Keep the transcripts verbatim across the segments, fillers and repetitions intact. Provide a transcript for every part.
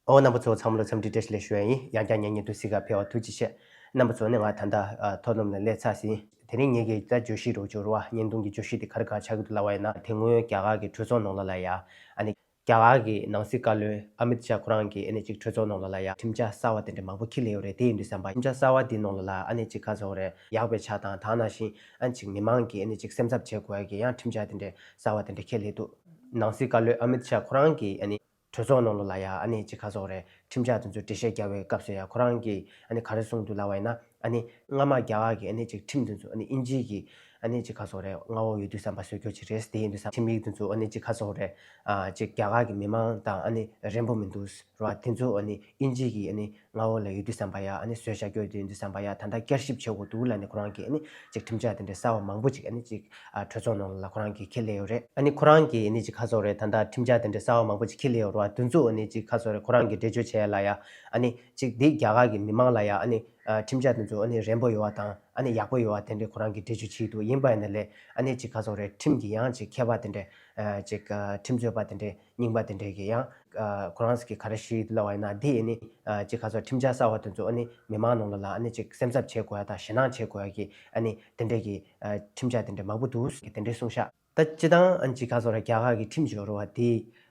ཨོ་རྣམ་པ་ཚོ་ཚང་མ་ལ་འཚམས་འདྲི་བཀྲ་ཤིས་བདེ་ལེགས་ཞུ་ཡ་ཡིན། ཡང་བསྐྱར་ཉན་མཁན་དུ་གཟིགས་ག་ཕེབས་པ་ཐུགས་རྗེ་ཆེ། རྣམ་པ་ཚོ་ནི་ང་ད་ལྟ་ཨ་མཐོ་སློབ་ནས་སླེབས་ཚར་ཟིན། དེ་རིང་ངེད་ཀྱི་ད་བརྗོད་གཞི་རོགས་བྱོས་རོགས་བརྙན་ཐུང་གི་བརྗོད་གཞི་དེ་ག་རེ་ག་ཆགས་ཀྱི་འདུག་ལབ་པ་ཡིན་ན། དེ་སྔོན་རྒྱ་གར་གྱི་གྲོས་ཚོགས་ནང་ལོགས་ལ་ཡ་ཨ་ནི་རྒྱ་གར་གྱི་ནང་སྲིད་བཀའ་བློན་ཨ་མིད་ཤཱ་ཁོ་རང་གིས་ཨ་ནི་ཅིག་གྲོས་ཚོགས་ནང་ལོགས་ལ་ཡ་ཁྲིམས་འཆར་གསར་བ་དེ་འདྲ་མང་པོ་འཁྱེར་སླེབས་ཡོད་རེད། དེ་ཡིན་དུས་ཙམ་པ་ཁྲིམས་འཆར་གསར་བ་དེའི་ནང་ལོགས་ལ་ཨ་ནི་ཅིག་ག་ཟེར་དགོས་རེད། ཡག་པའི་ཆ་དང་། དེ་ནང་བཞིན་ཨ་ནི་ཅིག་མི་མང་གིས་ཨ་ནི་ཅིག་སེམས་འཚབ་བྱེད་དགོས་ཡ་གི་ཡང་ཁྲིམས་འཆར་དེ་འདྲ་གསར་བ་དེ་འདྲ་འཁྱེར་སླེབས་འདུག་ནང་སྲིད་བཀའ་བློན་ཨ་མིད་ཤཱ་ཁོ་རང་གིས་ཨ་ནི་གྲོས་ཚོགས་ནང་ལོགས་ལ་ཡ་ཨ་ནི་ཅིག་ག་ཟེར་དགོས་རེད། ཁྲིམས་འཆར་དེ་ཚོ་འགྲེལ་བཤད་རྒྱག་པའི་སྐབས་སུ་ཡ་ཁོ་རང་གིས་ཨ་ནི་ག་རེ་གསུངས་འདུག་ལབ་པ་ཡིན་ན། ཨ་ནི་སྔ་མ་རྒྱ་གར་གྱི་ཨ་ནི་ཅིག་ཁྲིམས་དེ་ཚོ་ཨ་ནི་དབྱིན་ཇི་གི་ཨ་ནི་ཅིག་ག་ཟེར་དགོས་རེད། མངའ་འོག་ཡོད་དུས་ཙམ་པ་བཟོ་རྒྱུ་ཅིག་རེད། དེ་ཡིན་དུས་ཙམ་ཁྲིམས་ཡིག་དེ་ཚོ་ཨ་ནི་ཅིག་ག་ཟེར་དགོས་རེད། ཨ་ཅིག་རྒྱ་གར་གྱི་མི་མང་དང་ཨ་ནི་རན་པོ་མི་འདུག་ར། དེ་ཚོ་ཨ་ནི་དབྱིན་ཇི་གི་ཨ་ནི་མངའ་འོག་ལ་ཡོད་དུས་ཙམ་པ་ཡ་ཨ་ནི་བཟོས་བཞག་རྒྱུ་དེ་ཡིན་དུས་ཙམ་པ་ཡ་ད་ལྟ་བསྐྱར་ཞིབ་བྱེད་དགོས་འདུག་ལབ་ནས་ཁོ་རང་གིས་ཨ་ནི་ཅིག་ཁྲིམས་འཆར་དེ་འདྲ་གསར་བ་མང་པོ་ཅིག་ཨ་ནི་ཅིག་ཨ་གྲོས་ཚོགས་ནང་ལ་ཁོ་རང་གིས་འཁྱེར་སླེབས་ཡོད་རེད། ཨ་ནི་ཁོ་རང་གིས་ཨ་ནི་ཅིག་ག་ཟེར་དགོས་རེད། ད་ལྟ་ཁྲིམས་འཆར་དེ་འདྲ་གསར་བ་མང་པོ་ཅིག་འཁྱེར་སླེབས་ཡོད་རེད་བ། དེ་ཚོ་ཨ་ནི་ཅིག་ག་ཟེར་དགོས་རེད། ཁོ་རང་གིས་འགྲེལ་བརྗོད་བྱས་ཡ་ལ་ཡ་ཨ་ནི་ཅིག་འདི་རྒྱ་གར་གྱི་མི་མང་ལ་ཡ་ཨ་ནི་ཨ་ཁྲིམས་འཆར་དེ་ཚོ་ཨ་ནི་རན་པོ་ཡོད་བ་དང་ཨ་ནི་ཡག་པོ་ཡོད་བ་དེ་འདྲ་ཁོ་རང་གིས་འགྲེལ་བརྗོད་བྱས་འདུག་ཡིན་པ་ཡིན་ན་ལས་ཨ་ནི་ཅིག་ག་ཟེར་དགོས་རེད། ཁྲིམས་ཀྱི་ཡང་ཅིག་མཁས་པ་དེ་འདྲ་ཨ་ཅིག་ཨ་ཁྲིམས་རྩོད་པ་དེ་འདྲ་རྙིང་པ་དེ་འདྲས་ཀྱིས་ཡང་ཨ་ཁོ་རང་ཚོ་གིས་ག་རེ་བཤད་ལབ་པ་ཡིན་ན། འདི་ཨ་ནི་ཨ་ཅིག་ག་ཟེར་ཁྲིམས་འཆར་གསར་བ་དེ་ཚོ་ཨ་ནི་མི་མང་ནང་ལོགས་ལ་ཨ་ནི་ཅིག་སེམས་འཚབ་བྱེད་དགོས་ཡ་དང་ཞེད་སྣང་བྱེད་དགོས་ཡ་གི་ཨ་ནི་དེ་འདྲས་ཀྱི་ཨ་ཁྲིམས་འཆར་དེ་འདྲས་མང་པོ་འདུག་དེ་འདྲས་གསུངས་ཤག་ད་སྤྱིར་བཏང་ཨ་ནི་ཅིག་ག་ཟེར་རྒྱ་གར་གྱི་ཁྲིམས་ཤིག་ཡོད་རེད་བ། དེ་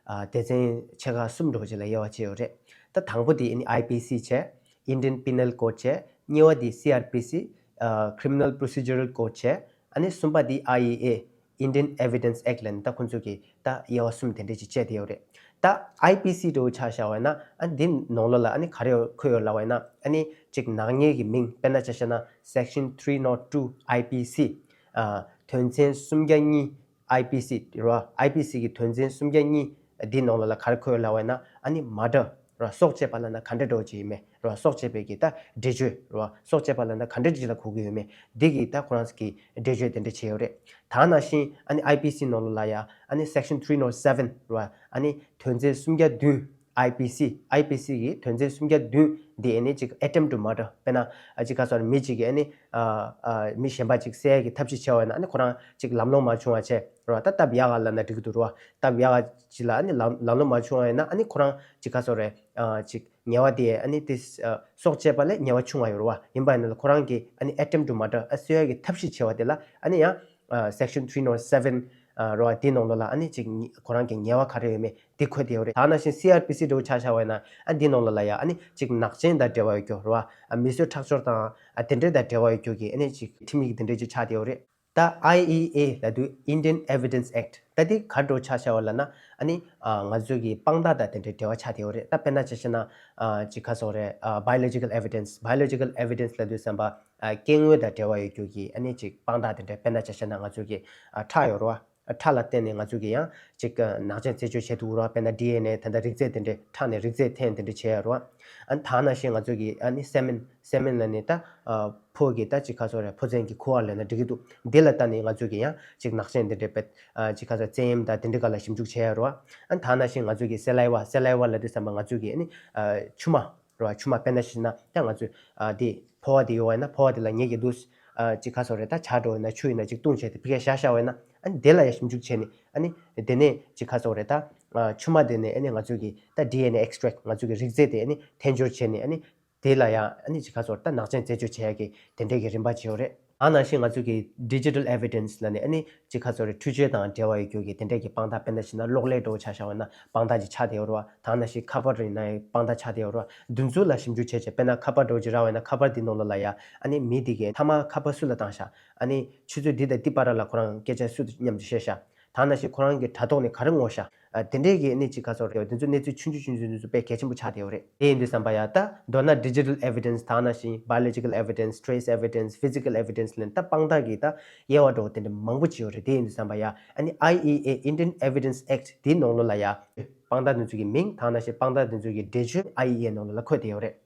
ཨ་སྡེ་ཚན་ཆེ་ཁག་གསུམ་འདྲ་བོ་ཅིག་ལ་དབྱེ་བ་ཕྱེ་ཡོད་རེད། ད་དང་པོ་དེ་ཨ་ནི་ཨའི་པི་སི་བྱས། Indian Penal Code བྱས། གཉིས་པ་དེ་སི་ཨར་པི་སི་ཨ་Criminal Procedure Code བྱས། ཨ་ནི་གསུམ་པ་དེ་ཨའི་ཨི་ཨེ། Indian Evidence Act ལབ་ནས་ད་ཁོང་ཚོ་གིས་ད་དབྱེ་བ་གསུམ་དེ་འདྲས་ཅིག་བྱས་བསྡད་ཡོད་རེད། ད་ཨའི་པི་སི་འདྲ་བོ་ཆ་བཞག་པ་ཡིན་ན་ཨ་འདི་ནང་ལོགས་ལ་ཨ་ནི་ག་རེ་འཁོད་ཡོད་ལབ་པ་ཡིན་ན། ཨ་ནི་ཅིག་ནག་ཉེས་ཀྱི་མིང་དཔེར་ན་ཆ་བཞག་ན་Section three nought two I P C ཨ་དོན་ཚན་སུམ་བརྒྱ་གཉིས་ཨའི་པི་སི་རེད་བ། ཨའི་པི་སི་གི་དོན་ཚན་སུམ་བརྒྱ་གཉིས་འདི་ནང་ལོགས་ལ་ག་རེ་འཁོད་ཡོད་ལབ་པ་ཡིན་ན། ཨ་ནི་murder རེད་བ། སྲོག་བཅད་པ་ལབ་ན་ག་འདྲ་འདྲ་བོ་ཅིག་ཡིན་མིན་རེད་བ། སྲོག་བཅད་པའི་གི་ད་འགྲེལ་བརྗོད་རེད་བ། སྲོག་བཅད་པ་ལབ་ན་ག་འདྲ་ཅིག་ལ་གོ་གི་ཡོད་མེད་འདི་གི་ད་ཁོ་རང་ཚོ་གིས་འགྲེལ་བརྗོད་དེ་འདྲ་བྱས་ཡོད་རེད། ད་ནང་བཞིན་ཨ་ནི་ཨའི་པི་སི་ནང་ལོགས་ལ་ཡ་ཨ་ནི་Section three nought seven རེད་བ། ཨ་ནི་དོན་ཚན་སུམ་བརྒྱ་བདུན། ཨའི་པི་སི། ཨའི་པི་སི་གི་དོན་ཚན་སུམ་བརྒྱ་བདུན་འདི་ཨ་ནི་ཅིག་attempt to murder དཔེར་ན་ཨ་ཅིག་ག་ཟེར་མི་ཅིག་གིས་ཨ་ནི་ཨ་ཨ་མི་གཞན་པ་ཅིག་བསད་ཡ་གི་ཐབས་ཤེས་བྱས་པ་ཡིན་ན། ཨ་ནི་ཁོ་རང་ཅིག་ལམ་ལྷོང་མ་བྱུང་བ་བྱས་རེད་བ། ད་སྟབས་ཡག་ག་ལབ་ན་འགྲིག་གི་འདུག་རེད་བ། སྟབས་ཡག་ག་ཅིག་ལ་ཨ་ནི་ལམ་ལམ་ལྷོང་མ་བྱུང་བ་ཡིན་ན། ཨ་ནི་ཁོ་རང་ཅིག་ག་ཟེར་རེད། ཨ་ཅིག་ཉེས་པ་དེ་ཨ་ནི་དེ་ཨ་སྲོག་བཅད་པ་ལས་ཉེས་པ་ཆུང་བ་ཡོད་རེད་བ། ཡིན་པ་ཡིན་ན་ལ་ཁོ་རང་གིས་ཨ་ནི་attempt to murder ཨ་གསོད་ཡ་གི་ཐབས་ཤེས་བྱས་པ་དེ་ལ་ཨ་ནི་ཡང་ཨ་Section three nought seven ཨ་རེད་བ། དེའི་ནང་ལོགས་ལ་ཨ་ནི་ཅིག་ཉེ་ཁོ་རང་གི་ཉེས་པ་ག་རེ་ཡོད་མེད་དེ་འཁོད་དེ་ཡོད་རེད། ད་ནང་བཞིན་སི་ཨར་པི་སི་འདྲ་བོ་ཆ་བཞག་པ་ཡིན་ན་ཨ་དེའི་ནང་ལོགས་ལ་ཡ་ཨ་ནི་ཅིག་ནག་ཅན་དང་འབྲེལ་བ་ཡོད་རྒྱུ་རེད་བ། ཨ་མི་གསོད་ཁྲག་སྦྱོར་དང་ཨ་དེ་འདྲས་དང་འབྲེལ་བ་ཡོད་རྒྱུ་གི་ཨ་ནི་ཅིག་ཁྲིམས་ཡིག་དེ་འདྲས་ཅིག་ཆགས་དེ་ཡོད་རེད། ད་ཨའི་ཨི་ཨེ་ལབ་དུས་Indian Evidence Act ད་འདི་ག་འདྲ་བོ་ཆ་བཞག་པ་ལབ་ན། ཨ་ནི་ཨ་ང་ཚོ་གི་དཔང་རྟགས་དང་དེ་འདྲའི་འབྲེལ་བ་ཆགས་བསྡད་ཡོད་རེད། ད་དཔེར་ན་ཆ་བཞག་ན་ཨ་ཅིག་ག་ཟེར་རེད། ཨ་biological evidence། Biological evidence ལབ་དུས་ཙམ་པ་ཨ་སྐྱེ་དངོས་དང་འབྲེལ་བ་ཡོད་རྒྱུ་གི་ཨ་ནི་ཅིག་དཔང་རྟགས་དེ་འདྲ། དཔེར་ན་ཆ་བཞག་ན་ང་ཚོ་གི་ཨ་ཁྲག་ཡོད་རེད་བ། ཨ་ཁྲག་ལ་བརྟེན་ནས་ང་ཚོ་གི་ཡང་ཅིག་ཨ་ནག་ཅན་རྩད་གཅོད་བྱེད་ཐུབ་རེད་བ། དཔེར་ན་ཌི་ཨེན་ཨེ་ད་ལྟ་རིགས་རྫས་དེ་འདྲ། ཁྲག་ནས་རིགས་རྫས་འཐེན་དེ་འདྲ་བྱས་ཡོད་རེད་བ། ཨ་ད་ནང་བཞིན་ང་ཚོ་གི་ཨ་ནི་semen། semen ལབ་ནས་ད་ཨ་ཕོ་གི་ད་ཅིག་ག་ཟེར་རེད། ཕོ་མཚན་གྱི་ཁུ་བ་ལབ་ན་འགྲིག་གི་འདུག་འདི་ལ་ལྟ་ནས་ང་ཚོ་གི་ཡང་ཅིག་ནག་ཅན་འདི་འདྲའི་དཔེ་ཨ་ཅིག་ག་ཟེར་བཙན་གཡེམ་དང་འདི་འདྲའི་སྒང་ལ་ཞིབ་འཇུག་བྱས་ཡོད་རེད་བ། ཨ་ད་ནང་བཞིན་ང་ཚོ་གི་saliva། saliva ལབ་དུས་ཙམ་པ་ང་ཚོ་གི་ཨ་ནི་ཨ་མཆུ་མ་རེད་བ། མཆུ་མ། དཔེར་ན་བཤད་ན་ད་ང་ཚོས་ཨ་དེ་ཕོ་བ་དེ་ཡོད་པ་ཡིན་ན། ཕོ་བ་དེ་ལ་ངེད་ཀྱི་འདུག་ཨ་ཅིག་ག་ཟེར་རེད། ད་ཇ་འདྲ་བོ་ཡིན་ན་ཆུ་ཡིན་ན་ཅིག་བཏུང་བྱས་ཏེ་ཕ་གིར་བཞག་བཞག་པ་ཡིན་ན། ཨ་ནི་དེ་ལ་ཡང་ཞིབ་འཇུག་བྱས་ནས། ཨ་ནི་དེ་ནས་ཅིག་ག་ཟེར་རེད། ད་ཨ་མཆུ་མ་དེ་ནས་ཨ་ནི་ང་ཚོ་གི་ད་ཌི་ཨེན་ཨེ་extract། ང་ཚོ་གི་རིགས་རྫས་དེ་ཨ་ནི་འཐེན་སྦྱོར་བྱས་ནས། ཨ་ནི་དེ་ལ་ཡང་ཨ་ནི་ཅིག་ག་ཟེར་ད་ནག་ཅན་རྩད་གཅོད་བྱེད་ཡ་གི་དེ་འདྲས་ཀྱི་རིམ་པ་ཅིག་ཡོད་རེད། ཨ་ནང་བཞིན་ང་ཚོ་གི་digital evidence ལབ་ནས་ཨ་ནི་ཅིག་ག་ཟེར་རེད། འཕྲུལ་ཆས་དང་འབྲེལ་བ་ཡོད་རྒྱུ་གི་དེ་འདྲས་ཀྱི་དཔང་རྟགས། དཔེར་ན་བྱས་ན་གློག་ཀླད་འདྲ་བོ་ཆ་བཞག་པ་ན་དཔང་རྟགས་ཅིག་ཆགས་བསྡད་ཡོད་རེད་བ། ད་ནང་བཞིན་ཁ་པར་ཡིན་ན་དཔང་རྟགས་ཆགས་བསྡད་ཡོད་རེད་བ། འདི་ཚོ་ལ་ཞིབ་འཇུག་བྱས་བྱས། དཔེར་ན་ཁ་པར་འདྲ་བོ་ཅིག་རག་པ་ཡིན་ན། ཁ་པར་འདི་ནང་ལོགས་ལ་ཡ་ཨ་ནི་མི་འདི་གིས་མཐའ་མ་ཁ་པར་སུ་ལ་བཏང་ཤག་ཨ་ནི་ཆུ་ཚོད་འདི་དང་འདི་བར་ལ་ཁོ་རང་སྐད་ཆ་སུ་མཉམ་དུ་བཤད་ཤག་ད་ནང་བཞིན་ཁོ་རང་གི་དྲ་ཐོག་ནས་ག་རེ་བསྔོགས་ཤག་ཨ་དེ་འདྲས་ཀྱི་ཨ་ནི་ཅིག་ག་ཟེར་རེད། དེ་ཚོ་གནས་ཚུལ་ཆུང་ཆུང་ཆུང་ཆུང་དེ་ཚོ་དཔེ་གལ་ཆེན་པོ་ཆགས་བསྡད་ཡོད་རེད། དེ་ཡིན་དུས་ཙམ་པ་ཡ་ད་མདོར་ན་digital evidence། ད་ནང་བཞིན་biological evidence། Trace evidence། Physical evidence ལབ་ནས་ད་དཔང་རྟགས་ཀྱི་ད་དབྱེ་བ་འདྲ་བོ་དེ་འདྲ་མང་པོ་ཅིག་ཡོད་རེད། དེ་ཡིན་དུས་ཙམ་པ་ཡ་ཨ་ནི་ཨའི་ཨི་ཨེ། Indian Evidence Act དེའི་ནང་ལོགས་ལ་ཡ་དཔང་རྟགས་དེ་ཚོ་གི་མིང་དང་། ནང་བཞིན་དཔང་རྟགས་དེ་ཚོ་གི་འགྲེལ་བརྗོད་ཨའི་ཨི་ཨེ་ནང་ལོགས་ལ་འཁོད་བསྡད་ཡོད་རེད།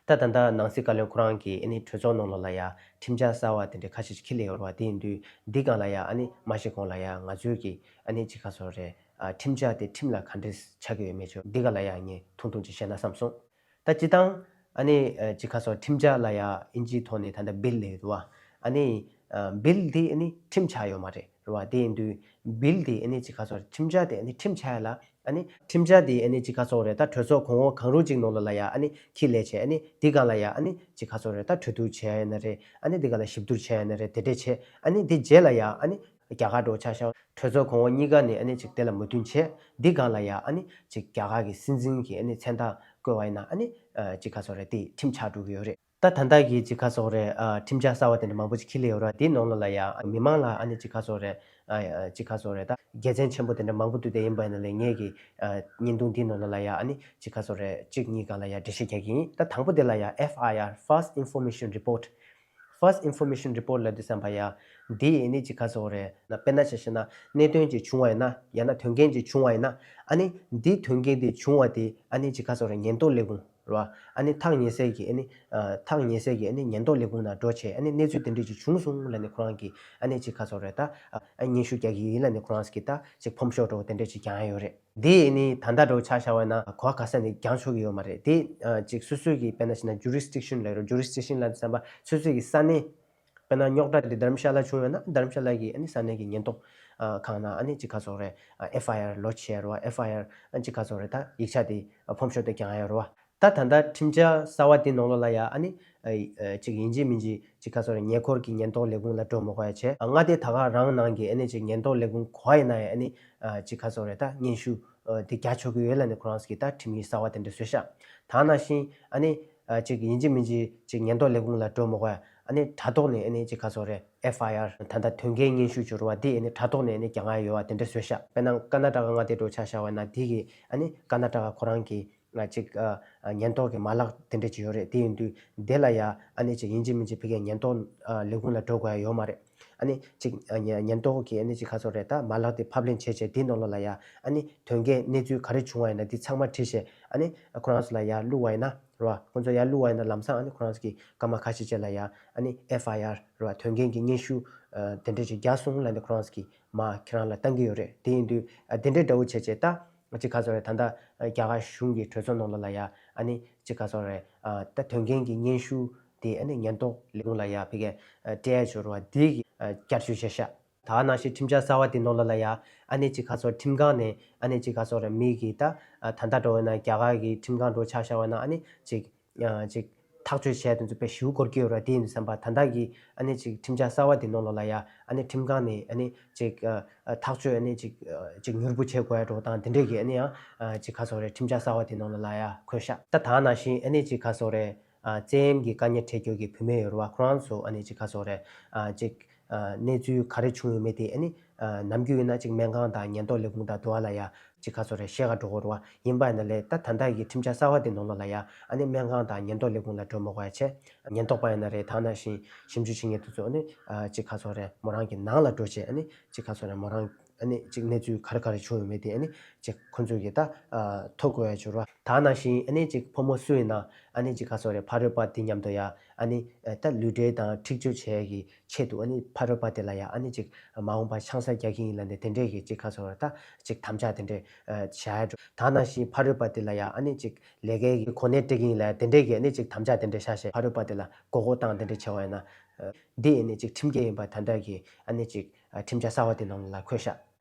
ད་ད་ལྟ་ནང་སྲིད་བཀའ་བློན་ཁོ་རང་གིས་ཨ་ནི་གྲོས་ཚོགས་ནང་ལོགས་ལ་ཡ་ཁྲིམས་འཆར་གསར་བ་དེ་འདྲ་ཁ་ཤས་ཤིག་འཁྱེར་སླེབས་ཡོད་རེད་བ། དེ་ཡིན་དུས་འདི་སྒང་ལ་ཡ་ཨ་ནི་མ་གཞི་གོང་ལ་ཡ་ང་ཚོའི་གི་ཨ་ནི་ཅིག་ག་ཟེར་རེད། ཨ་ཁྲིམས་འཆར་དེ་ཁྲིམས་ལ་ག་འདྲས་ཆགས་ཀྱི་ཡོད་མེད་ཅིག་འདི་སྒང་ལ་ཡ་ངས་ཐུང་ཐུང་ཅིག་བཤད་ན་བསམ་སོང་། ད་སྤྱིར་བཏང་ཨ་ནི་ཨ་ཅིག་ག་ཟེར། ཁྲིམས་འཆར་ལ་ཡ་དབྱིན་ཇིའི་ཐོག་ནས་ད་ལྟ་bill ལབ་ཡོད་འདུག་བ། ཨ་ནི་ཨ་bill འདི་ཨ་ནི་ཁྲིམས་ཆགས་ཡོད་མ་རེད། རེད་བ། དེ་ཡིན་དུས་bill འདི་ཨ་ནི་ཅིག་ག་ཟེར། ཁྲིམས་འཆར་དེ་ཨ་ནི་ཁྲིམས་ཆགས་ཡ་ལ་ ཨ་ནི་ཁྲིམས་འཆར་དེ་ཨ་ནི་ཅིག་ག་ཟེར་དགོས་རེད། ད་གྲོས་ཚོགས་གོང་འོག་གང་རུང་ཅིག་ནང་ལོགས་ལ་ཡ་ཨ་ནི་འཁྱེར་སླེབས་བྱས། ཨ་ནི་འདི་སྒང་ལ་ཡ་ཨ་ནི་ཅིག་ག་ཟེར་དགོས་རེད། ད་གྲོས་བསྡུར་བྱས་ཡིན་ན་རེད། ཨ་ནི་འདི་སྒང་ལ་ཞིབ་བསྡུར་བྱས་ཡིན་ན་རེད། དེ་འདྲས་བྱས། ཨ་ནི་འདི་རྗེས་ལ་ཡ་ཨ་ནི་རྒྱ་གར་འདྲ་བོ་ཆ་བཞག་གྲོས་ཚོགས་གོང་འོག་གཉིས་ཀ་ནས་ཨ་ནི་ཅིག་དེ་ལ་མོས་མཐུན་བྱས། འདི་སྒང་ལ་ཡ་ཨ་ནི་ཅིག་རྒྱ་གར་གྱི་སྲིད་འཛིན་གྱི་ཨ་ནི་མཚན་རྟགས་བཀོད་པ་ཡིན་ན། ཨ་ནི་ཅིག་ག་ཟེར་དགོས་རེད། དེ་ཁྲིམས་ཆགས་འགྲོ་གི་ཡོད་རེད། ད་ད་ལྟ་གི་ཅིག་ག་ཟེར་དགོས་རེད། ཨ། ཁྲིམས་འཆར་གསར་བ་དེ་འདྲ་མང་པོ་ཅིག་འཁྱེར་སླེབས་ཡོད་རེད། དེའི་ནང་ལོགས་ལ་ཡ་མི་མང་ལ་ཨ་ནི་ཅིག་ག་ཟེར་དགོས་རེད། ཨ། ཅིག་ག་ཟེར་དགོས་རེད། ད་དགེ་མཚན་ཆེན་པོ་དེ་འདྲ་མང་པོ་འདུག་དེ་ཡིན་པ་ཡིན་ན་ལས། ངས་ཀྱི་ཨ་བརྙན་ཐུང་འདིའི་ནང་ལོགས་ལ་ཡ་ཨ་ནི་ཅིག་ག་ཟེར་དགོས་རེད། གཅིག་གཉིས་སྒང་ལ་ཡ་འགྲེལ་བཤད་རྒྱག་གི་ཡིན། ད་དང་པོ་དེ་ལ་ཡ་F I R, First Information Report, First Information Report ལབ་དུས་ཙམ་པ་ཡ། འདི་ཨ་ནི་ཅིག་ག་ཟེར་དགོས་རེད། དཔེར་ན་ཆ་བཞག་ན་གནད་དོན་ཅིག་བྱུང་བ་ཡིན་ན། ཡང་ན་དོན་རྐྱེན་ཅིག་བྱུང་བ་ཡིན་ན། ཨ་ནི་འདི་དོན་རྐྱེན་དེ་བྱུང་བ་དེ་ཨ་ནི་ཅིག་ག་ཟེར་དགོས་རེད། ཉེན་རྟོག་ལས་ཁུངས་རེད་བ། ཨ་ནི་ཐག་ཉེ་སའི་གི་ཨ་ནི་ཨ་ཐག་ཉེ་སའི་གི་ཨ་ནི་ཉེན་རྟོག་ལས་ཁུངས་ནང་འགྲོ་བྱས། ཨ་ནི་གནས་ཚུལ་དེ་འདྲས་ཅིག་བྱུང་སོང་ལབ་ནས་ཁོ་རང་གིས་ཨ་ནི་ཅིག་ག་ཟེར་དགོས་རེད། ད་ཨ་སྙན་ཞུ་རྒྱག་གི་ཡིན་ལབ་ནས་ཁོ་རང་གིས་ད་ཅིག་ཕོམ་ཤོག་འདྲ་བོ་དེ་འདྲས་ཅིག་བརྒྱངས་ཡོད་རེད། འདི་ཨ་ནི་ད་ལྟ་འདྲ་བོ་ཆ་བཞག་པ་ཡིན་ན་གོ་བ་ག་ས་ནས་རྒྱག་ཆོག་གི་ཡོད་མ་རེད། དེ་ཨ་ཅིག་སོ་སོའི་གི་དཔེར་ན་བྱས་ན་ཇུ་རི་སི་ཌིག་ཤན་ལབ་རེད། ཇུ་རི་སི་ཌིག་ཤན་ལབ་དུས་ཙམ་པ་སོ་སོའི་གི་ས་གནས། དཔེར་ན་རྙོག་དྲ་དེ་དྷ་རམ་ཤ་ལ་བྱུང་ཡོད་ན། དྷ་རམ་ཤ་ལ་གི་ཨ་ནི་ས་གནས་ཀྱི་ཉེན་རྟོག་ཨ་ཁང་ནང་ཨ་ནི་ཅིག་ག་ཟེར་དགོས་རེད། ཨ་F I R ལོ་བྱས་རེད་བ། F I R ཨ་ཅིག་ག་ཟེར་དགོས་རེད། ད་ཡིག་ཆ་དེ་ཨ་ཕོམ་ཤོག་དེ་བརྒྱངས་ཡོད་རེད་བ། ད་ད་ལྟ་ཁྲིམས་འཆར་གསར་བ་དེ་ནང་ལོགས་ལ་ཡ་ཨ་ནི་ཨ་ཨ་ཅིག་ཡིན་གཅིག་མིན་གཅིག་ཅིག་ག་ཟེར་དགོས་རེད། ཉེ་འཁོར་གྱི་ཉེན་རྟོག་ལས་ཁུངས་ལ་འགྲོ་མི་དགོས་ཡ་བྱས། ཨ་མངའ་སྡེ་ད་ག་རང་ནང་གི་ཨ་ནི་ཅིག་ཉེན་རྟོག་ལས་ཁུངས་ག་པར་ཡིན་ན་ཡང་ཨ་ནི་ཨ་ཅིག་ག་ཟེར་དགོས་རེད། ད་སྙན་ཞུ་ཨ་དེ་རྒྱག་ཆོག་གི་ཡོད་ལབ་ནས་ཁོ་རང་གིས་ད་ཁྲིམས་ཡིག་གསར་བ་དེ་འདྲ་བཟོས་ཤག་ད་ནང་བཞིན་ཨ་ནི་ཨ་ཅིག་ཡིན་གཅིག་མིན་གཅིག་ཅིག་ཉེན་རྟོག་ལས་ཁུངས་ལ་འགྲོ་མི་དགོས་ཡ། ཨ་ནི་དྲ་ཐོག་ནས་ཨ་ནི་ཅིག་ག་ཟེར་དགོས་རེད། F I R ད་ལྟ་དོན་འགལ་སྙན་ཞུ་བྱས་རེད་བ། དེ་ཨ་ནི་དྲ་ཐོག་ནས་ཨ་ནི་རྒྱག་ཡ་ཡོད་བ། དེ་འདྲ་བཟོས་ཤག་དཔེར་ན་ཀར་ན་ཊ་ཀ་མངའ་སྡེ་འདྲ་བོ་ཆ་བཞག་པ་ཡིན་ན། དེ་གི་ཨ་ནི་ཀར་ན་ཊ་ཀ་ཁོ་རང་གི་ཨ་ཅིག་ཨ་ཉེན་རྟོག་གི་མ་ལག་དེ་འདྲ་ཅིག་ཡོད་རེད། དེ་ཡིན་དུས་དེ་ལ་ཡ་ཨ་ནི་ཅིག་ཡིན་གཅིག་མིན་གཅིག་ཕ་གིའི་ཉེན་རྟོག་ཨ་ལས་ཁུངས་ལ་འགྲོ་དགོས་ཡ་ཡོད་མ་རེད། ཨ་ནི་ཅིག་ཨ་ཉེན་ཉེན་རྟོག་གི་ཨ་ནི་ཅིག་ག་ཟེར་དགོས་རེད། ད་མ་ལག་དེ་ཕབ་ལེན་བྱས་བྱས་དེའི་ནང་ལོགས་ལ་ཡ་ཨ་ནི་དོན་འགལ་གནས་ཚུལ་ག་རེ་བྱུང་བ་ཡིན་ན་དེ་ཚང་མ་བྲིས་བྱས། ཨ་ནི་ཁོ་རང་ཚོ་ལ་ཡ་བླུགས་པ་ཡིན་ན་རེད་བ། ཁོ་ཚོ་ཡ་བླུགས་པ་ཡིན་ན་ལམ་སང་ཨ་ནི་ཁོ་རང་ཚོ་གིས་སྐར་མ་ཁ་ཤས་རྗེས་ལ་ཡ་ཨ་ནི་F I R རེད་བ། དོན་རྐྱེན་གྱི་སྙན་ཞུ་ཨ་དེ་འདྲ་ཅིག་རྒྱག་སོང་ལབ་ནས་ཁོ་རང་ཚོ་གིས་མར་ཁྱེད་རང་ལ་བཏང་གི་ཡོད་རེད། དེ་ཡིན་དུས་ཨ་དེ་འདྲའི་འདྲ་བོ་བྱས་བྱས། ད་ཅིག་ག་ཟེར་དགོས་རེད། ད་ལྟ་རྒྱ་གར་གཞུང་གི་གྲོས་ཚོགས་ནང་ལོགས་ལ་ཡ་ཨ་ནི་ཅིག་ག་ཟེར་དགོས་རེད། ཨ་ད་དོན་རྐྱེན་གྱི་སྙན་ཞུ་དེ་ཨ་ནི་ཉེན་རྟོག་ལས་ཁུངས་ལ་ཡ་ཕ་གིར་ཨ་སྤྲད་ཡ་བྱས་རེད་བ། དེ་གི་ཨ་བསྐྱར་བཅོས་བྱས་ཤག་ད་ནང་བཞིན་ཁྲིམས་འཆར་གསར་བ་དེ་ནང་ལོགས་ལ་ཡ་ཨ་ནི་ཅིག་ག་ཟེར་དགོས་རེད། ཁྲིམས་ཁང་ནས་ཨ་ནི་ཅིག་ག་ཟེར་དགོས་རེད། མི་གིས་ད་ཨ་ད་ལྟ་འདྲ་བོ་ཡིན་ན་རྒྱ་གར་གྱི་ཁྲིམས་ཁང་འདྲ་བོ་ཆ་བཞག་པ་ཡིན་ན། ཨ་ནི་ཅིག་ཨ་ཅིག་ཐག་གཅོད་བྱས་དེ་ཚོ་དཔེ་ཞེ་པོ་འགོར་གྱི་ཡོད་རེད། དེ་ཡིན་དུས་ཙམ་པ་ད་ལྟ་གི་ཨ་ནི་ཅིག་ཁྲིམས་འཆར་གསར་བ་དེ་ནང་ལོགས་ལ་ཡ་ཨ་ནི་ཁྲིམས་ཁང་ནས་ཨ་ནི་ཅིག་ཨ་ཨ་ཐག་གཅོད་ཨ་ནི་ཅིག་ཨ་ཅིག་མྱུར་པོ་བྱེད་དགོས་ཡ་འདྲ་བོ་དང་དེ་འདྲས་ཀྱི་ཨ་ནི་ཡང་ཨ་ཅིག་ག་ཟེར་དགོས་རེད། ཁྲིམས་འཆར་གསར་བ་དེ་ནང་ལོགས་ལ་ཡ་འཁོད་ཤག་ད་ད་ནང་བཞིན་ཨ་ནི་ཅིག་ག་ཟེར་དགོས་རེད། ཨ་བཙན་གཡེམ་གྱི་དཀའ་ངལ་འཕྲད་རྒྱུ་གི་བུད་མེད་ཡོད་རེད་བ། ཁོ་རང་ཚོ་ཨ་ནི་ཅིག་ག་ཟེར་དགོས་རེད། ཨ་ཅིག་ཨ་གནས་ཚུལ་ག་རེ་བྱུང་ཡོད་མེད་དེ་ཨ་ནི་ཨ་ནམ་རྒྱུན་ཡིན་ན་ཅིག་སྨན་ཁང་དང་ཉེན་རྟོག་ལས་ཁུངས་དང་དུ་བ་ལ་ཡ་ཅིག་ག་ཟེར་དགོས་རེད། བཤད་ག་འགྲོ་གི་རེད་བ། ཡིན་པ་ཡིན་ན་ལས་ད་ད་ལྟ་གི་ཁྲིམས་འཆར་གསར་བ་དེ་ནང་ལོགས་ལ་ཡ་ཨ་ནི་སྨན་ཁང་དང་ཉེན་རྟོག་ལས་ཁུངས་ལ་འགྲོ་མི་དགོས་ཡ་བྱས། ཉེན་རྟོག་པ་ཡིན་ན་རེད། ད་ནང་བཞིན་ཞིབ་འཇུག་བྱེད་མཁན་དེ་ཚོ་ཨ་ནི་ཨ་ཅིག་ག་ཟེར་དགོས་རེད། མོ་རང་གི་ནང་ལ་འགྲོ་བྱས། ཨ་ནི་ཅིག་ག་ཟེར་དགོས་རེད། མོ་རང་ཨ་ནི་ཅིག་གནས་ཚུལ་ག་རེ་ག་རེ་བྱུང་ཡོད་མེད་དེ་ཨ་ནི་ཅིག་ཁོ་ཚོས་ཀྱིས་ད་ཨ་ཐོ་འགོད་ཡ་བྱས་རེད་བ། ད་ནང་བཞིན་ཨ་ནི་ཅིག་ཕོ་མོ་སུ་ཡིན་ན་ཨ་ནི་ཅིག་ག་ཟེར་དགོས་རེད། ཕ་རོལ་པ་དེ་མཉམ་དུ་ཡ་ཨ་ནི་ཨ་ད་ལུས་འབྲེལ་དང་འཁྲིག་སྦྱོར་བྱེད་ཡ་གི་ཆེད་དུ་ཨ་ནི་ཕ་རོལ་པ་དེ་ལ་ཡ་ཨ་ནི་ཅིག་མ་འོངས་པ་ཆང་ས་རྒྱག་གི་ཡིན་ལབ་ནས་དེ་འདྲས་ཀྱི་ཅིག་ག་ཟེར་དགོས་རེད། ད་ཅིག་དམ་བཅའ་དེ་འདྲས་ཨ་བཞག་ཡ་འགྲོ། ད་ནང་བཞིན་ཕ་རོལ་པ་དེ་ལ་ཡ་ཨ་ནི་ཅིག་ལས་ཀའི་གི་གོ་གནས་སྤྲད་ཀྱི་ཡིན་ལབ་དེ་འདྲས་ཀྱི་ཨ་ནི་ཅིག་དམ་བཅའ་དེ་འདྲས་བཞག་བྱས། ཕ་རོལ་པ་དེ་ལ་མགོ་སྐོར་བཏང་དེ་འདྲས་བྱས་པ་ཡིན་ན། ཨ་འདི་ཨ་ནི་ཅིག་ཁྲིམས་འགལ་ཡིན་པ་ད་ལྟ་གི་ཨ་ནི་ཅིག་ཨ་ཁྲིམས་འཆར་གསར་བ་དེ་ནང་ལ་འཁོད་ཤག་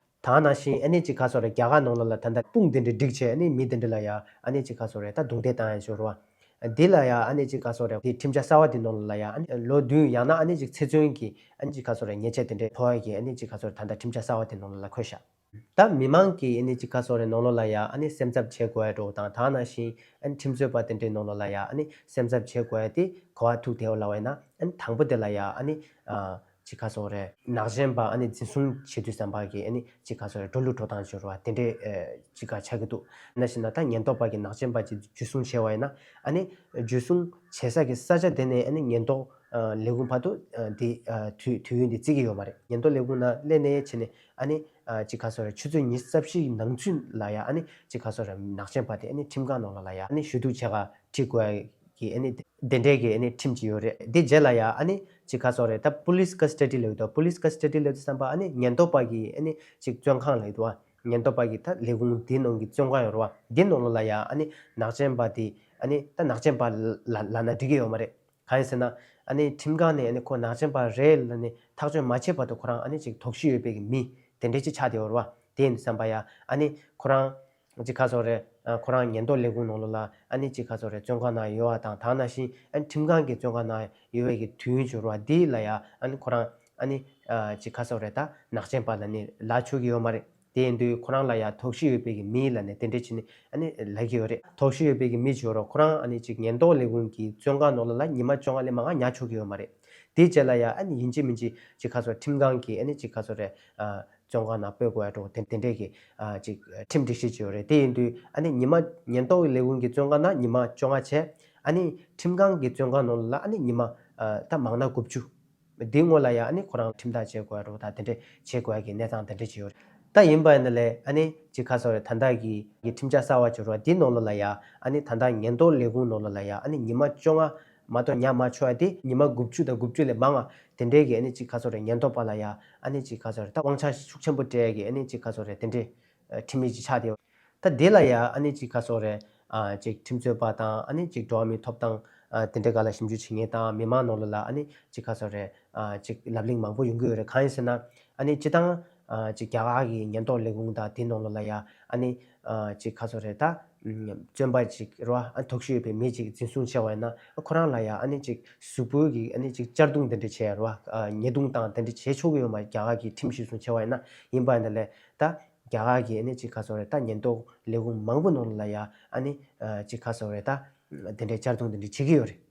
ད་ནང་བཞིན་ཨ་ནི་ཅིག་ག་ཟེར་དགོས་རེད། རྒྱ་གར་ནང་ལོགས་ལ་ད་ལྟ་དཔུང་དེ་འདྲས་བསྒྲིགས་བྱས་ཨ་ནི་མི་དེ་འདྲས་ལ་ཡ་ཨ་ནི་ཅིག་ག་ཟེར་དགོས་རེད། ད་རྡུང་རྡེག་བཏང་ཡ་བྱས་རེད་བ། འདི་ལ་ཡ་ཨ་ནི་ཅིག་ག་ཟེར་དགོས་རེད། དེ་ཁྲིམས་འཆར་གསར་བ་དེ་ནང་ལོགས་ལ་ཡ་ཨ་ནི་ལོ་བདུན་ཡང་ན་ཨ་ནི་ཅིག་ཚེ་བཙོན་གྱི་ཨ་ནི་ཅིག་ག་ཟེར་དགོས་རེད། ཉེས་ཆད་དེ་འདྲས་ཕོག་ཡ་གི་ཨ་ནི་ཅིག་ག་ཟེར་དགོས་རེད། ད་ལྟ་ཁྲིམས་འཆར་གསར་བ་དེ་ནང་ལོགས་ལ་འཁོད་ཤག་ད་མི་མང་གི་ཨ་ནི་ཅིག་ག་ཟེར་དགོས་རེད། ནང་ལོགས་ལ་ཡ་ཨ་ནི་སེམས་འཚབ་བྱེད་དགོས་ཡ་འདྲ་བོ་དང་། ད་ནང་བཞིན་ཨ་ནི་ཁྲིམས་རྩོད་པ་དེ་འདྲའི་ནང་ལོགས་ལ་ཡ་ཨ་ནི་སེམས་འཚབ་བྱེད་དགོས་ཡ་དེ་ག་པར་ཐུག་བསྡད་ཡོད་ལབ་པ་ཡིན་ན། ཨ་ནི་དང་པོ་དེ་ལ་ཡ་ཨ་ནི་ཨ་ཅིག་ག་ཟེར་དགོས་རེད། ནག་ཅན་པ་ཨ་ནི་འཛིན་བཟུང་བྱེད་དུས་ཙམ་པ་གི་ཨ་ནི་ཅིག་ག་ཟེར་དགོས་རེད། འགྲོ་བླུགས་འགྲོ་སྟངས་བྱས་རེད་བ། དེ་འདྲའི་ཨ་ཅིག་ག་ཆགས་ཀྱི་འདུག་ནང་བཞིན་ད་ཉེན་རྟོག་པ་གི་ནག་ཅན་པ་ཅིག་འཇུ་བཟུང་བྱས་པ་ཡིན་ན། ཨ་ནི་འཇུ་བཟུང་བྱེད་ས་གི་ས་ཆ་དེ་ནས་ཨ་ནི་ཉེན་རྟོག་ཨ་ལས་ཁུངས་བར་དུ་ཨ་དེ་ཨ་དུས་དུས་ཡུན་དེ་བརྩི་གི་ཡོད་མ་རེད། ཉེན་རྟོག་ལས་ཁུངས་ནང་སླེབས་ནས་བྱས་ནས་ཨ་ནི་ཨ་ཅིག་ག་ཟེར་དགོས་རེད། ཆུ་ཚོད་ཉི་ཤུ་རྩ་བཞིའི་ནང་ཚུན་ལ་ཡ་ཨ་ནི་ཅིག་ག་ཟེར་དགོས་རེད། ནག་ཅན་པ་དེ་ཨ་ནི་ཁྲིམས་ཁང་ནང་ལོགས་ལ་ཡ་ཨ་ནི་ཞུ་གཏུག་བྱེད་ག་ཁྲིད་དགོས་ཡ་གི་ཨ་ནི་དེ་འདྲའི་གི་ཨ་ནི་ཁྲིམས་ཅིག་ཡོད་རེད། དེ་རྗེས་ལ་ཡ་ཨ་ནི་ཅིག་ག་ཟེར་དགོས་རེད། ད་པུ་ལིས་ཀ་སི་ཊ་ཌི་ལབ་ཡོད་དོ། པུ་ལིས་ཀ་སི་ཊ་ཌི་ལབ་དུས་ཙམ་པ་ཨ་ནི་ཉེན་རྟོག་པ་གི་ཨ་ནི་ཅིག་བཙོན་ཁང་ལབ་ཡོད་དོ། ཉེན་རྟོག་པ་གི་ད་ལས་ཁུངས་དེའི་ནང་གི་བཙོན་ཁང་ཡོད་རེད་བ། དེའི་ནང་ལོགས་ལ་ཡ་ཨ་ནི་ནག་ཅན་པ་དེ་ཨ་ནི་ད་ནག་ཅན་པ་ལ་ལ་ལབ་ན་འགྲིག་གི་ཡོད་མ་རེད། གང་ཡིན་ཟེར་ན་ཨ་ནི་ཁྲིམས་ཁང་ནས་ཨ་ནི་ཁོ་ནག་ཅན་པ་རེད་ལབ་ནས་ཐག་གཅོད་མ་བྱས་བར་དུ་ཁོ་རང་ཨ་ནི་ཅིག་དོགས་གཞི་ཡོད་པའི་གི་མི་དེ་འདྲ་ཅིག་ཆགས་བསྡད་ཡོད་རེད་བ། དེ་ཡིན་དུས་ཙམ་པ་ཡ་ཨ་ནི་ཁོ་རང་ ཅིག་ག་ཟེར་དགོས་རེད། ཨ་ཁོ་རང་ཉེན་རྟོག་ལས་ཁུངས་ནང་ལོགས་ལ་ཨ་ནི་ཅིག་ག་ཟེར་དགོས་རེད། བཙོན་ཁང་ནང་ཡོད་པ་དང་། དེ་ནང་བཞིན་ཨ་ནི་ཁྲིམས་ཁང་གི་བཙོན་ཁང་ནང་ཡོད་པའི་གི་དུས་ཡུན་ཅིག་རེད་བ། འདི་ལ་ཡ་ཨ་ནི་ཁོ་རང་ཨ་ནི་ཨ་ཅིག་ག་ཟེར་དགོས་རེད། ད་ནག་ཅན་པ་ལབ་ནས་ལབ་ཆོག་གི་ཡོད་མ་རེད། དེ་ཡིན་དུས་ཁོ་རང་ལ་ཡ་དོགས་གཞི་ཡོད་པའི་གི་མི་ལབ་ནས་དེ་འདྲས་བྱས་ནས་ཨ་ནི་ལབ་ཀྱི་ཡོད་རེད། དོགས་གཞི་ཡོད་པའི་གི་མི་ཅིག་ཡོད་རེད། ཁོ་རང་ཨ་ནི་ཅིག་ཉེན་རྟོག་ལས་ཁུངས་ཀྱི་བཙོན་ཁང་ནང་ལོགས་ལ་ཉི་མ་བཅོ་ལྔ་ལས་མང་བ་ཉར་ཆོག་གི་ཡོད་མ་རེད། དེའི་རྗེས་ལ་ཡ་ཨ་ནི་ཡིན་གཅིག་མིན་གཅིག་ཅིག་ག་ཟེར་དགོས་རེད། ཁྲིམས་ཁང་གི་ཨ་ནི་ཅིག་ག་ཟེར་དགོས་རེད། ཨ་བཙོན་ཁང་ནང་སྤོ་དགོས་ཡ་འདྲ་བོ་དེ་དེ་འདྲས་ཀྱི་ཨ་ཅིག་ཁྲིམས་སྒྲིག་གཞི་ཅིག་ཡོད་རེད། དེ་ཡིན་དུས་ཨ་ནི་ཉི་མ་ཉེན་རྟོག་ལས་ཁུངས་ཀྱི་བཙོན་ཁང་ནང་ཉི་མ་བཅོ་ལྔ་བྱས། ཨ་ནི་ཁྲིམས་ཁང་གི་བཙོན་ཁང་ནང་ལ་ཨ་ནི་ཉི་མ་ཨ་ད་མང་ན་དགུ་བཅུ། འདིའི་སྔོན་ལ་ཡ་ཨ་ནི་ཁོ་རང་ཁྲིམས་ཐག་བཅད་དགོས་ཡ་འདྲ་བོ་དང་དེ་འདྲས་བྱེད་དགོས་ཡ་གི་གནས་སྟངས་དེ་འདྲས་ཅིག་ཡོད་རེད། ད་ཡིན་པ་ཡིན་ན་ལས་ཨ་ནི་ཅིག་ག་ཟེར་དགོས་རེད། ད་ལྟ་གི་གི་ཁྲིམས་འཆར་གསར་པ་ཅིག་རེད་བ། འདི་ནང་ལོགས་ལ་ཡ་ཨ་ནི་ད་ལྟ་ཉེན་རྟོག་ལས་ཁུངས་ནང་ལོགས་ལ་ཡ་ཨ་ནི་ཉི་མ་བཅོ་ལྔ་མ་གཏོགས་ཉར་མ་ཆོག་ཡ་དེ། ཉི་མ་དགུ་བཅུ་དང་དགུ་བཅུ་ལས་མང་བ་དེ་འདྲས་ཀྱི་ཨ་ནི་ཅིག་ག་ཟེར་དགོས་རེད། ཉེན་རྟོག་པ་ལ་ཡ་ཨ་ནི་ཅིག་ག་ཟེར་དགོས་རེད། ད་དབང་ཆ་ཤུགས་ཆེན་པོ་སྤྲད་ཡ་གི་ཨ་ནི་ཅིག་ག་ཟེར་དགོས་རེད། དེ་འདྲས་ཨ་ཁྲིམས་ཡིག་ཅིག་ཆགས་བསྡད་ཡོད། ད་འདི་ལ་ཡ་ཨ་ནི་ཅིག་ག་ཟེར་དགོས་རེད། ཨ་ཅིག་ཁྲིམས་རྩོད་པ་དང་ཨ་ནི་ཅིག་འགྲོ་བ་མིའི་ཐོབ་ཐང་ཨ་དེ་འདྲའི་སྒང་ལ་ཞིབ་འཇུག་བྱེད་མཁན་དང་མི་མང་ནང་ལོགས་ལ་ཨ་ནི་ཅིག་ག་ཟེར་དགོས་རེད། ཨ་ཅིག་ལབ་གླེང་མང་པོ་ཡོང་གི་ཡོད་རེད། གང་ཡིན་ཟེར་ན་ཨ་ནི་སྤྱིར་བཏང་ཨ་ཅིག་རྒྱ་གར་གྱི་ཉེན་རྟོག་ལས་ཁུངས་དང་དེའི་ནང་ལོགས་ལ་ཡ་ཨ་ནི་ཨ་ཅིག་ག་ཟེར་དགོས་རེད། ད་བཙོན་པ་ཅིག་རེད་བ། ཨ་དོགས་གཞི་ཡོད་པའི་མི་ཅིག་འཛིན་བཟུང་བྱས་པ་ཡིན་ན་ཨ་ཁོ་རང་ལ་ཡ་ཨ་ནི་ཅིག་གཟུགས་པོའི་གི་ཨ་ནི་ཅིག་གཅར་རྡུང་དེ་འདྲ་བྱས་རེད་བ། ཨ་ཉེས་རྡུང་བཏང་དེ་འདྲ་བྱེད་ཆོག་གི་ཡོད་མ་རེད། རྒྱ་གར་གྱི་ཁྲིམས་གཞིར་བཟུང་བྱས་པ་ཡིན་ན། ཡིན་པ་ཡིན་ན་ལས་ད་རྒྱ་གར་གྱི་ཨ་ནི་ཅིག་ག་ཟེར་དགོས་རེད། ད་ཉེན་རྟོག་ལས་ཁུངས་མང་པོ་ནང་ལ་ཡ་ཨ་ནི་ཨ་ཅིག་ག་ཟེར་དགོས་རེད། ད་དེ་འདྲའི་གཅར་རྡུང་དེ་འདྲ་བྱེད་ཀྱི་ཡོད་རེད།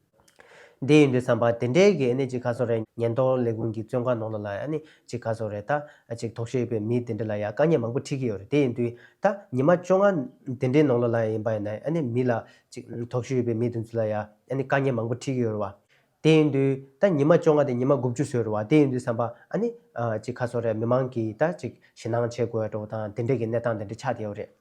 དེ་ཡིན་དུས་ཙམ་པ་དེ་འདྲའི་གི་ཨ་ནི་ཅིག་ག་ཟེར་དགོས་རེད། ཉེན་རྟོག་ལས་ཁུངས་ཀྱི་བཙོན་ཁང་ནང་ལོགས་ལ་ཨ་ནི་ཅིག་ག་ཟེར་དགོས་རེད། ད་ཅིག་དོགས་གཞི་ཡོད་པའི་མི་དེ་འདྲ་ལ་ཡ་དཀའ་ངལ་མང་པོ་འཕྲད་ཀྱི་ཡོད་རེད། དེ་ཡིན་དུས་ད་ཉི་མ་བཅོ་ལྔ་དེ་འདྲའི་ནང་ལོགས་ལ་ཡིན་པ་ཡིན་ན་ཨ་ནི་མི་ལ་ཅིག་དོགས་གཞི་ཡོད་པའི་མི་དེ་ཚོ་ལ་ཡ་ཨ་ནི་དཀའ་ངལ་མང་པོ་འཕྲད་ཀྱི་ཡོད་རེད་བ། དེ་ཡིན་དུས་ད་ཉི་མ་བཅོ་ལྔ་དེ་ཉི་མ་དགུ་བཅུ་བཟོས་རེད་བ། དེ་ཡིན་དུས་ཙམ་པ་ཨ་ནི་ཨ་ཅིག་ག་ཟེར་དགོས་རེད། མི་མང་གིས་ད་ཅིག་ཞེད་སྣང་བྱེད་དགོས་འདྲ་བོ་དང་དེ་འདྲས་ཀྱི་གནས་སྟངས་དེ་འདྲ་ཆགས་བསྡད་ཡོད་རེད།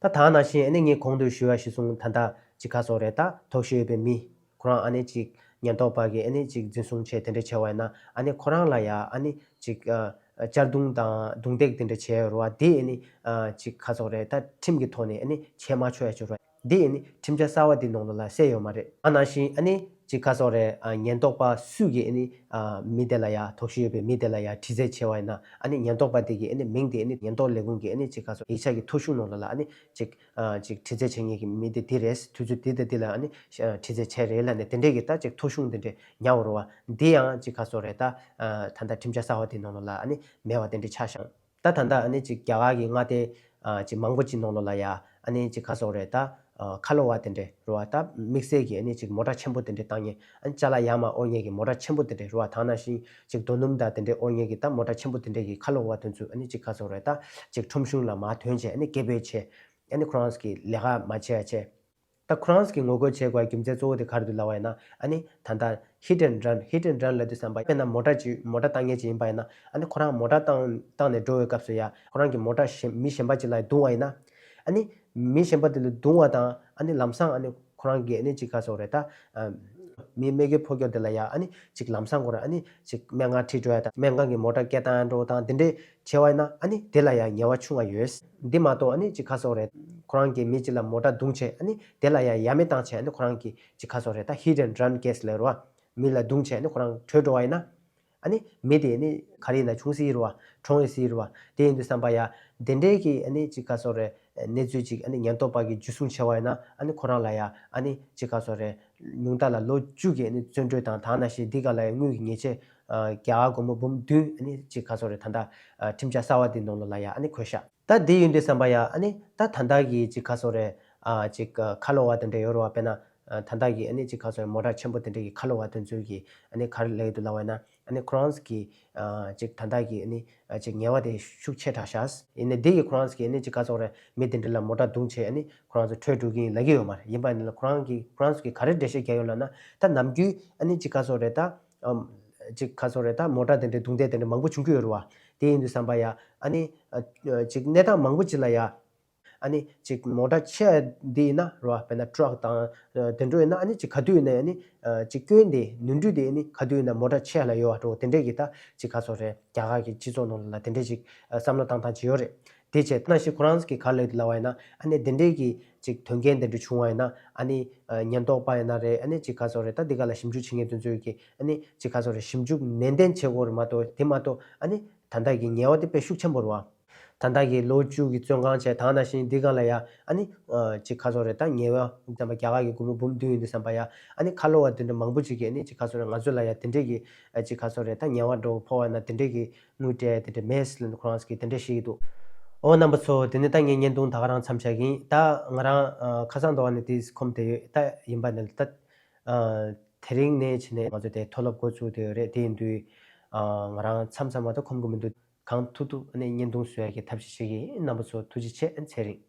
ད་ད་ནང་བཞིན་ཨ་ནི་ངས་གོང་དུ་ཞུས་པ་གཞིར་བཟུང་ད་ལྟ་ཅིག་ག་ཟེར་དགོས་རེད། ད་དོགས་གཞི་ཡོད་པའི་མི་ཁོ་རང་ཨ་ནི་ཅིག་ཉེན་རྟོག་པ་གིས་ཨ་ནི་ཅིག་འཛིན་བཟུང་བྱས་དེ་འདྲ་བྱས་པ་ཡིན་ན་ཨ་ནི་ཁོ་རང་ལ་ཡ་ཨ་ནི་ཅིག་ཨ་གཅར་རྡུང་དང་རྡུང་རྡེག་དེ་འདྲ་བྱས་ཡོད་རེད་བ། དེ་ཨ་ནི་ཨ་ཅིག་ག་ཟེར་དགོས་རེད། ད་ཁྲིམས་ཀྱི་ཐོག་ནས་ཨ་ནི་བྱས་མ་ཆོག་ཡ་ཅིག་རེད་བ། འདི་ཨ་ནི་ཁྲིམས་འཆར་གསར་པ་འདི་ནང་ལོགས་ལ་གསལ་ཡོད་མ་རེད། ཨ་ནང་བཞིན་ཨ་ནི་ཅིག་ག་ཟེར་དགོས་རེད། ཨ་ཉེན་རྟོག་པ་སུས་ཀྱིས་ཨ་ནི་ཨ་མི་དེ་ལ་ཡ་དོགས་གཞི་ཡོད་པའི་མི་དེ་ལ་ཡ་དྲི་རྩད་བྱས་པ་ཡིན་ན་ཨ་ནི་ཉེན་རྟོག་པ་དེ་གི་ཨ་ནི་མིང་དེ་ཨ་ནི་ཉེན་རྟོག་ལས་ཁུངས་ཀྱི་ཨ་ནི་ཅིག་ག་ཟེར་ཡིག་ཆ་གི་ཐོ་གཞུང་ནང་ལོགས་ལ་ཨ་ནི་ཅིག་ཨ་ཅིག་དྲི་རྩད་བྱེད་མཁན་གྱི་མི་དེ་འདི་རེད། དུས་ཚོད་འདི་དང་འདི་ལ་ཨ་ནི་ཨ་དྲི་རྩད་བྱས་རེད་ལབ་ནས་དེ་འདྲས་ཀྱི་ད་ཅིག་ཐོ་གཞུང་དེ་འདྲས་ཉར་བ་རེད་བ། འདི་ཡང་ཅིག་ག་ཟེར་དགོས་རེད། ད་ཨ་ད་ལྟ་ཁྲིམས་འཆར་གསར་པ་དེ་ནང་ལོགས་ལ་ཨ་ནི་མེད་པ་དེ་འདྲས་ཆགས་ཤག་ད་ད་ལྟ་ཨ་ནི་ཅིག་རྒྱ་གར་གྱི་མངའ་སྡེ་ཨ་ཅིག་མང་པོ་ཅིག་ནང་ལོགས་ལ་ཡ་ཨ་ནི་ཅིག་ག་ཟེར་དགོས་རེད། ད་ཨ་ཁ་ལོ་བ་དེ་འདྲས་རེད་བ། ད་དམིགས་བསལ་གྱི་ཨ་ནི་ཅིག་མོ་ཊ་ཆེན་པོ་དེ་འདྲས་བཏང་མཁན། ཨ་ནི་ཅ་ལག་ཡར་མར་དབོར་མཁན་གྱི་མོ་ཊ་ཆེན་པོ་དེ་འདྲས་རེད་བ། ད་ནང་བཞིན་ཅིག་རྡོ་སྣུམ་དང་དེ་འདྲས་དབོར་མཁན་གྱི་ད་མོ་ཊ་ཆེན་པོ་དེ་འདྲས་ཀྱི་ཁ་ལོ་བ་དེ་ཚོ་ཨ་ནི་ཅིག་ག་ཟེར་དགོས་རེད། ད་ཅིག་ཁྲོམ་གཞུང་ལ་མར་ཐོན་བྱས་ཨ་ནི་སྐད་འབོད་བྱས། ཨ་ནི་ཁོ་རང་གི་ལས་ཀ་མ་བྱས་ཡ་བྱས། ད་ཁོ་རང་གི་ངོ་རྒོལ་བྱེད་དགོས་རྒྱུ་མཚན་གཙོ་བོ་དེ་ག་རེ་འདུག་ལབ་པ་ཡིན་ན། ཨ་ནི་ད་ལྟ་hit and run hit and run ལབ་དུས་ཙམ་པ་དཔེར་ན་མོ་ཊ་ཅིག་མོ་ཊ་བཏང་མཁན་ཅིག་ཡིན་པ་ཡིན་ན་ཨ་ནི་ཁོ་རང་མོ་ཊ་བཏང་བཏང་ནས་འགྲོ་བའི་སྐབས་སུ་ཡ་ཁོ་རང་གི་མོ་ཊ་གཞན་མི་གཞན་པ་ཅིག་ལ་རྡུང་བ་ཡིན་ན། ཨ་ནི་མི་གཞན་པ་དེ་ལ་རྡུང་བ་དང་ཨ་ནི་ལམ་སང་ཨ་ནི་ཁོ་རང་གི་ཨ་ནི་ཅིག་ག་ཟེར་དགོས་རེད། ད་ཨ་མི་རྨས་སྐྱོན་ཕོག་རྒྱུ་དེ་ལ་ཡ་ཨ་ནི་ཅིག་ལམ་སང་ཁོ་རང་ཨ་ནི་ཅིག་སྨན་ཁང་ཁྲིད་འགྲོ་ཡ་དང་སྨན་ཁང་གི་མོ་ཊ་སྐད་བཏང་འགྲོ་དང་དེ་འདྲས་བྱས་པ་ཡིན་ན་ཨ་ནི་དེ་ལ་ཡང་ཉེས་པ་ཆུང་བ་ཡོད། འདི་མ་གཏོགས་ཨ་ནི་ཅིག་ག་ཟེར་དགོས་རེད། ཁོ་རང་གིས་མི་གཅིག་ལ་མོ་ཊ་བརྡུངས་བྱས་ཨ་ནི་དེ་ལ་ཡང་ཡ་མེད་བཏང་བྱས་ཨ་ནི་ཁོ་རང་གིས་ཅིག་ག་ཟེར་དགོས་རེད། ད་hit and run case ལབ་རེད་བ། མི་ལ་བརྡུངས་བྱས་ཨ་ནི་ཁོ་རང་བྲོས་འགྲོ་བ་ཡིན་ན་ཨ་ནི་མི་དེ་ཨ་ནི་ག་རེ་ཡིན་ན་བྱུང་སྲིད་རེད་བ། གྲོངས་ཡོང་སྲིད་རེད་བ། དེ་ཡིན་དུས་ཙམ་པ་ཡ་དེ་འདྲས་ཀྱི་ཨ་ནི་ཅིག་ག་ཟེར་དགོས་རེད། གནས་ཚུལ་ཅིག་ཨ་ནི་ཉེན་རྟོག་པ་གིས་འཇུ་བཟུང་བྱས་པ་ཡིན་ན་ཨ་ནི་ཁོ་རང་ལ་ཡ་ཨ་ནི་ཅིག་ག་ཟེར་དགོས་རེད། ཉུང་མཐའ་ལ་ལོ་བཅུ་གི་ཨ་ནི་བཙོན་གྲོལ་དང་། དེ་ནང་བཞིན་འདི་ག་ལ་ཡང་དངུལ་གྱི་ཉེས་ཆད་ཨ་རྒྱ་གར་སྒོར་མོ་འབུམ་བདུན་ཨ་ནི་ཅིག་ག་ཟེར་དགོས་རེད། ད་ལྟ་ཨ་ཁྲིམས་འཆར་གསར་པ་འདི་ནང་ལོགས་ལ་ཡ་ཨ་ནི་འཁོད་ཤག་ད་འདི་ཡིན་དུས་ཙམ་པ་ཡ་ཨ་ནི་ད་ད་ལྟ་གི་ཅིག་ག་ཟེར་དགོས་རེད། ཨ་ཅིག་ཁ་ལོ་བ་དེ་འདྲ་ཡོད་རེད་བ། དཔེར་ན་ཨ་ད་ལྟ་གི་ཨ་ནི་ཅིག་ག་ཟེར་དགོས་རེད། མོ་ཊ་ཆེན་པོ་དེ་འདྲ་གི་ཁ་ལོ་བ་དེ་ཚོ་གི་ཨ་ནི་ག་རེ་ལབ་ཀྱི་འདུག་ལབ་པ་ཡིན་ན་ཨ་ནི་ཁོ་རང་གི་ཨ་ཅིག་ད་ལྟ་གི་ཨ་ནི་ཨ་ཅིག་ཉེས་པ་དེ་ཤུགས་ཆེ་དྲགས་ཤག་ཡིན་ནའི་འདི་གི་ཁོ་རང་གི་ཨ་ནི་ཅིག་ག་ཟེར་དགོས་རེད། མི་དེ་འདྲ་ལ་མོ་ཊ་བརྡུངས་བྱས་ཨ་ནི་ཁོ་རང་ཚོ་བྲོས་འགྲོ་གི་ཡིན་ལབ་ཀྱི་ཡོད་མ་རེད། ཡིན་པ་ཡིན་ན་ཁོ་རང་གི་ཁོ་རང་ཚོ་གིས་ག་རེ་འགྲེལ་བཤད་རྒྱག་ཡོད་ལབ་ན། ད་ནམ་རྒྱུན་ཨ་ནི་ཅིག་ག་ཟེར་དགོས་རེད། ད་ཨམ་ཅིག་ག་ཟེར་དགོས་རེད། ད་མོ་ཊ་དེ་འདྲའི་རྡུང་རྡེག་དེ་འདྲ་མང་པོ་བྱུང་གི་ཡོད་རེད་བ། དེ་ཡིན་དུས་ཙམ་པ་ཡ་ཨ་ནི་ཨ་ཅིག་གནས་སྟངས་མང་པོ་ཅིག་ལ་ཡ་ཨ་ནི་ཅིག་མོ་ཊ་ཆེ་འདི་ཡིན་ན་རེད་བ། དཔེར་ན་ཊག་དང་ཨ་དེ་འདྲ་ཡིན་ན་ཨ་ནི་ཅིག་ག་དུས་ཡིན་ན་ཨ་ནི་ཨ་ཅིག་སྐྱོན་དེ་ནོར་འཁྲུལ་དེ་ཨ་ནི་ག་དུས་ཡིན་ན་མོ་ཊ་ཆེ་ལ་ཡོད་བ་འགྲོ། དེ་འདྲས་ཀྱི་ད་ཅིག་ག་ཟེར་དགོས་རེད། རྒྱ་གར་གྱི་སྤྱི་ཚོགས་ནང་ལ་དེ་འདྲས་ཅིག་ཨ་བསམ་བློ་བཏང་སྟངས་ཅིག་ཡོད་རེད། དེ་བྱས་ད་ནང་བཞིན་ཁོ་རང་གིས་ག་རེ་ལབ་ཀྱི་འདུག་ལབ་པ་ཡིན་ན། ཨ་ནི་དེ་འདྲས་ཀྱི་ཅིག་དོན་རྐྱེན་དེ་འདྲ་བྱུང་བ་ཡིན་ན་ཨ་ནི་ཨ་ཉེན་རྟོག་པ་ཡིན་ན་རེད། ཨ་ནི་ཅིག་ག་ཟེར་དགོས་རེད། ད་འདི་ག་ལ་ཞིབ་འཇུག་བྱེད་མཁན་དེ་ཚོས་ཀྱིས་ཨ་ནི་ཅིག་ག་ཟེར་དགོས་རེད། ཞིབ་འཇུག་ནན་ཏན་བྱེད་དགོས་རེད་མ་གཏོགས། དེ་མ་གཏོགས་ཨ་ནི་ད་ལྟ་གི་ཉེས་པ་དེ་དཔེ་ཤུགས་ཆེན་པོ་རེད་བ། ད་ལྟ་གི་ལོ་བཅུ་གི་བཙོན་ཁང་བྱས། ད་ནང་བཞིན་འདི་སྒང་ལ་ཡ་ཨ་ནི་ཅིག་ག་ཟེར་རེད། ད་ཉེས་པ་བསམ་པ་རྒྱ་གར་གྱི་སྒོར་མོ་འབུམ་བདུན་ཡོད་འདུག་བསམ་པ་ཡ། ཨ་ནི་ཁ་ལོ་བ་དེ་འདྲ་མང་པོ་ཅིག་གིས་ཨ་ནི་ཅིག་ག་ཟེར་རེད། ང་ཚོ་ལ་ཡ་དེ་འདྲས་ཀྱི་ཅིག་ག་ཟེར་རེད། ད་ཉེས་པ་འདྲ་བོ་ཕོག་པ་ན་དེ་འདྲས་ཀྱི་དངུལ་སྤྲད་དེ་འདྲས་མེད་ཟེར་ཁོ་རང་ཚོ་གིས་དེ་འདྲས་བཤད་ཀྱི་འདུག་ཨོ་རྣམ་པ་ཚོ། དེ་ནས་ད་ངའི་བརྙན་ཐུང་ད་ག་རང་མཚམས་བཞག་གི་ཡིན། ད་ང་རང་ཁ་སང་དུ་ཨ་ནི་དེ་ཁོམ་བསྡད་ཡོད། ད་ཡིན་པ་ནི་ད་དེ་རིང་ནས་བྱས་ནས་ང་ཚོ་དེ་མཐོ་སློབ་འགོ་བཙུགས་བསྡད་ཡོད་རེད། དེ་ཡིན་དུས་ང་རང་མཚམས་མཚམས་མ་གཏོགས་ཁོམ་གི་མི་འདུག་གང་ཐུབ་ཐུབ་ཨ་ནི་བརྙན་ཐུང་བཟོ་ཡ་གི་ཐབས་ཤེས་བྱེད་ཀྱི་ཡིན། རྣམ་པ་ཚོ་ཐུགས་རྗེ་ཆེ། ཚེ་རིང་།